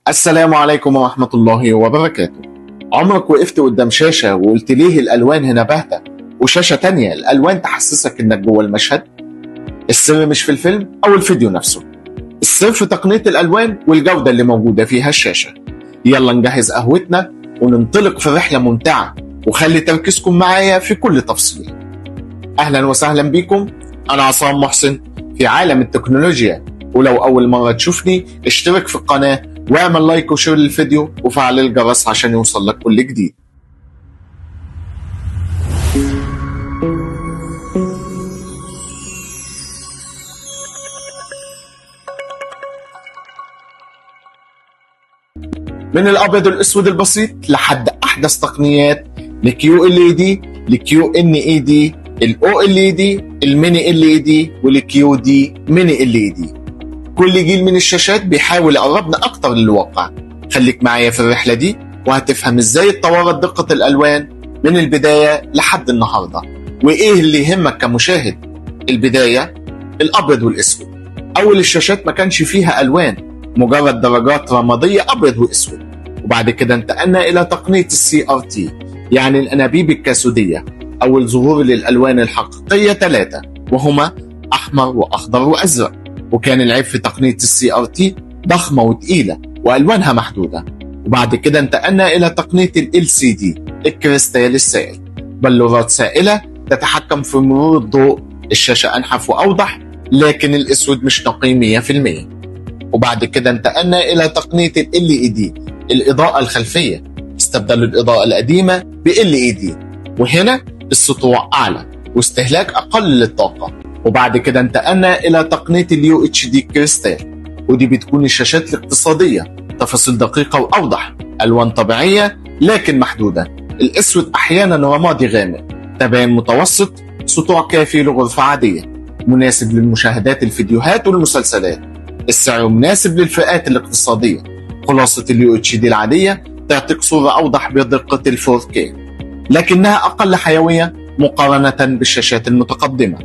السلام عليكم ورحمة الله وبركاته. عمرك وقفت قدام شاشة وقلت ليه الألوان هنا باهتة، وشاشة تانية الألوان تحسسك إنك جوه المشهد؟ السر مش في الفيلم أو الفيديو نفسه، السر في تقنية الألوان والجودة اللي موجودة فيها الشاشة. يلا نجهز قهوتنا وننطلق في رحلة ممتعة، وخلي تركيزكم معايا في كل تفصيل. أهلا وسهلا بكم، أنا عصام محسن في عالم التكنولوجيا. ولو أول مرة تشوفني اشترك في القناة واعمل like و share للفيديو وفعل الجرس عشان يوصل لك كل جديد. من الابيض والاسود البسيط لحد احدث تقنيات الكيو ال اي دي، الكيو ان اي دي، الاو ال اي دي، الميني ال اي دي، والكيو دي ميني ال اي دي. كل جيل من الشاشات بيحاول يقربنا اكتر للواقع. خليك معايا في الرحلة دي وهتفهم ازاي اتطورت دقه الالوان من البداية لحد النهارده، وايه اللي يهمك كمشاهد. البداية الابيض والاسود. اول الشاشات ما كانش فيها الوان، مجرد درجات رمادية ابيض واسود. وبعد كده انتقلنا الى تقنية ال CRT، يعني الانابيب الكاثوديه. اول ظهور للالوان الحقيقية 3، وهما احمر واخضر وازرق. وكان العيب في تقنية ال CRT ضخمة وتقيله والوانها محدودة. وبعد كده انتقلنا الى تقنية LCD، الكريستال السائل، بلورات سائله تتحكم في مرور الضوء. الشاشة انحف واوضح، لكن الاسود مش نقي 100%. وبعد كده انتقلنا الى تقنية LED، الاضاءة الخلفية. استبدلوا الاضاءة القديمة ب LED، وهنا السطوع اعلى واستهلاك اقل للطاقة. وبعد كده انتقلنا الى تقنية ال UHD كريستال، ودي بتكون الشاشات الاقتصادية، تفاصيل دقيقة واوضح، الوان طبيعية لكن محدودة، الاسود احيانا رمادي غامق، تباين متوسط، سطوع كافي لغرفة عادية، مناسب للمشاهدات الفيديوهات والمسلسلات، السعر مناسب للفئات الاقتصادية. خلاصه ال UHD العادية تعطيك صوره اوضح بدقة ال 4K، لكنها اقل حيوية مقارنة بالشاشات المتقدمة.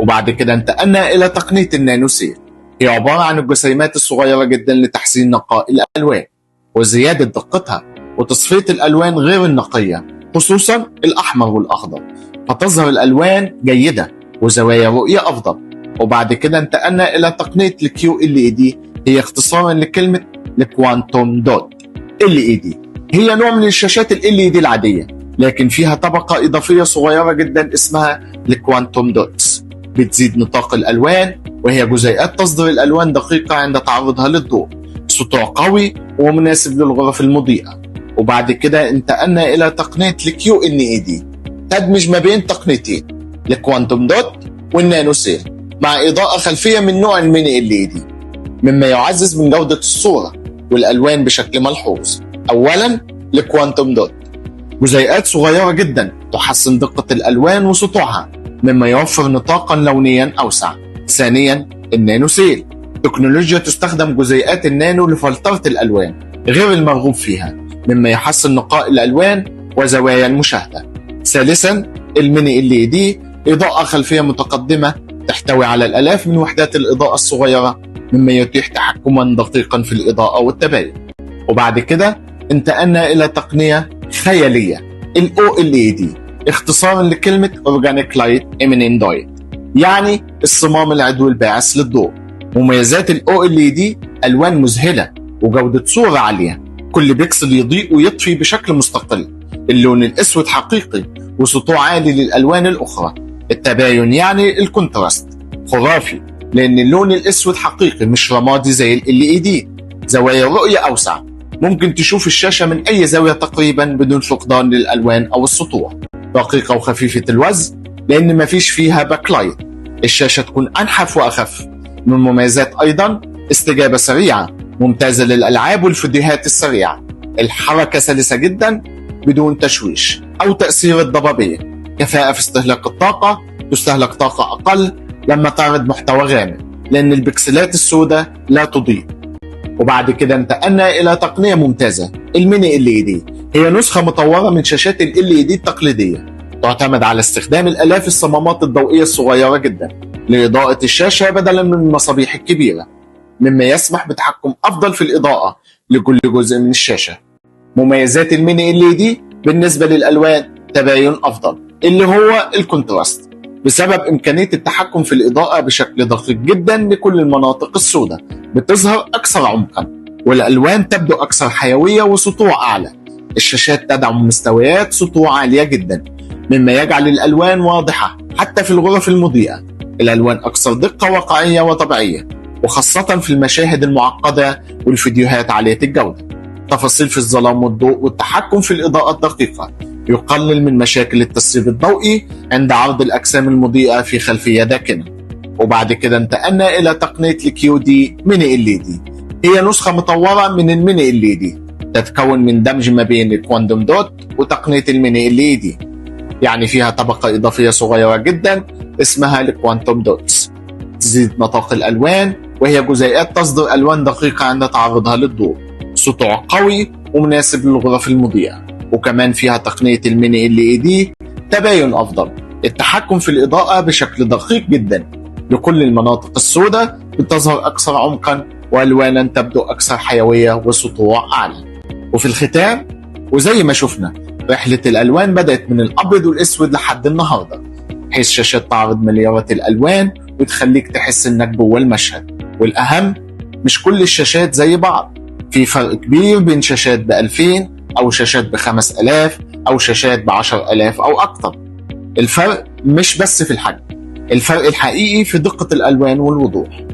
وبعد كده انتقلنا الى تقنية ال NanoCell، هي عبارة عن الجسيمات الصغيرة جدا لتحسين نقاء الالوان وزيادة دقتها وتصفية الالوان غير النقية، خصوصا الاحمر والاخضر، فتظهر الالوان جيدة وزوايا رؤية افضل. وبعد كده انتقلنا الى تقنية ال QLED، هي اختصارا لكلمة ال quantum dot LED. هي نوع من الشاشات LED العادية، لكن فيها طبقه اضافية صغيرة جدا اسمها ال quantum dots، بتزيد نطاق الالوان، وهي جزيئات تصدر الالوان دقيقة عند تعرضها للضوء، سطوع قوي ومناسب للغرف المضيئة. وبعد كده انتقلنا الى تقنية ال QNED، تدمج ما بين تقنيتين ال quantum dot وال NanoCell، مع اضاءه خلفية من نوع ال mini LED، مما يعزز من جوده الصورة والالوان بشكل ملحوظ. اولا ال quantum dot، جزيئات صغيرة جدا تحسن دقه الالوان وسطوعها، مما يوفر نطاقا لونيا اوسع. ثانيا ال NanoCell، تكنولوجيا تستخدم جزيئات النانو لفلترة الالوان غير المرغوب فيها، مما يحسن نقاء الالوان وزوايا المشاهدة. ثالثا ال mini LED، اضاءه خلفية متقدمة تحتوي على الالاف من وحدات الاضاءة الصغيرة، مما يتيح تحكما دقيقا في الاضاءة والتباين. وبعد كده انتقلنا الى تقنية خيالية ال OLED، اختصارا لكلمة organic light emitting diode، يعني الصمام العضوي الباعث للضوء. مميزات ال OLED الوان مذهلة وجوده صوره عالية، كل بيكسل يضيء ويطفي بشكل مستقل، اللون الاسود حقيقي وسطوع عالي للالوان الاخرى، التباين يعني ال contrast خرافي لان اللون الاسود حقيقي مش رمادي زي LED، زوايا الرؤية اوسع، ممكن تشوف الشاشة من اي زاوية تقريبا بدون فقدان للالوان او السطوع، دقيقة وخفيفة الوزن لان مفيش فيها backlight، الشاشة تكون انحف واخف. من مميزات ايضا استجابة سريعة ممتازة للالعاب والفيديوهات السريعة، الحركة سلسه جدا بدون تشويش او تاثير الضبابيه، كفاءة في استهلاك الطاقة، تستهلك طاقة اقل لما تعرض محتوى غامق لان البكسلات السوداء لا تضيء. وبعد كده انتقلنا الى تقنية ممتازة ال mini LED، هي نسخه مطوره من شاشات LED التقليدية، تعتمد على استخدام الالاف الصمامات الضوئية الصغيرة جدا لاضاءه الشاشة بدلا من المصابيح الكبيرة. مما يسمح بتحكم أفضل في الإضاءة لكل جزء من الشاشة. مميزات ال mini LED بالنسبة للألوان: تباين أفضل اللي هو ال contrast، بسبب إمكانية التحكم في الإضاءة بشكل دقيق جدا لكل المناطق السوداء، بتظهر أكثر عمقا، والألوان تبدو أكثر حيوية وسطوع أعلى. الشاشات تدعم مستويات سطوع عالية جدا، مما يجعل الألوان واضحة حتى في الغرف المضيئة. الألوان أكثر دقة واقعية وطبيعية، وخاصة في المشاهد المعقدة والفيديوهات عالية الجودة. تفاصيل في الظلام والضوء والتحكم في الإضاءة الدقيقة يقلل من مشاكل التسريب الضوئي عند عرض الأجسام المضيئة في خلفية داكنة. وبعد كده انتقلنا إلى تقنية ال QD mini LED. هي نسخة مطورة من ال mini LED، تتكون من دمج ما بين ال quantum dot وتقنية ال mini LED، يعني فيها طبقة إضافية صغيرة جدا اسمها ال quantum dots، تزيد نطاق الألوان، وهي جزيئات تصدر ألوان دقيقة عند تعرضها للضوء، سطوع قوي ومناسب للغرف المضيئة. وكمان فيها تقنية ال mini LED، تباين أفضل، التحكم في الإضاءة بشكل دقيق جدا لكل المناطق السوداء، بتظهر أكثر عمقا، وألوانا تبدو أكثر حيوية وسطوع أعلى. وفي الختام، وزي ما شفنا، رحلة الألوان بدأت من الأبيض والأسود لحد النهاردة، حيث شاشات تعرض مليارات الألوان وتخليك تحس إنك جوه المشهد. والأهم، مش كل الشاشات زي بعض، في فرق كبير بين شاشات ب2000 أو شاشات ب5000 أو شاشات ب10,000 أو أكتر. الفرق مش بس في الحجم، الفرق الحقيقي في دقة الألوان والوضوح.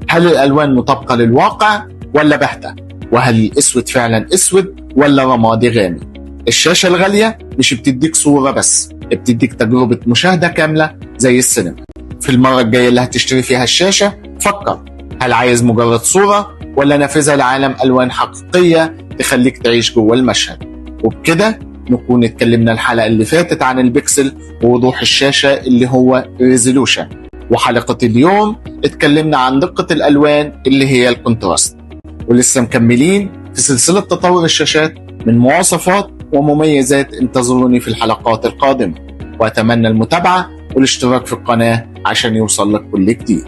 هل الألوان مطابقة للواقع ولا باهتة؟ وهل الأسود فعلا أسود ولا رمادي غامق؟ الشاشة الغالية مش بتديك صورة بس، بتديك تجربة مشاهدة كاملة زي السينما. في المرة الجاية اللي هتشتري فيها الشاشة، فكر: هل عايز مجرد صورة ولا نافذة لعالم ألوان حقيقية تخليك تعيش جوه المشهد؟ وبكده نكون اتكلمنا الحلقة اللي فاتت عن البكسل ووضوح الشاشة اللي هو resolution، وحلقة اليوم اتكلمنا عن دقة الألوان اللي هي ال contrast. ولسه مكملين في سلسلة تطور الشاشات من مواصفات ومميزات. انتظروني في الحلقات القادمة، وأتمنى المتابعة والاشتراك في القناة عشان يوصل لك كل جديد.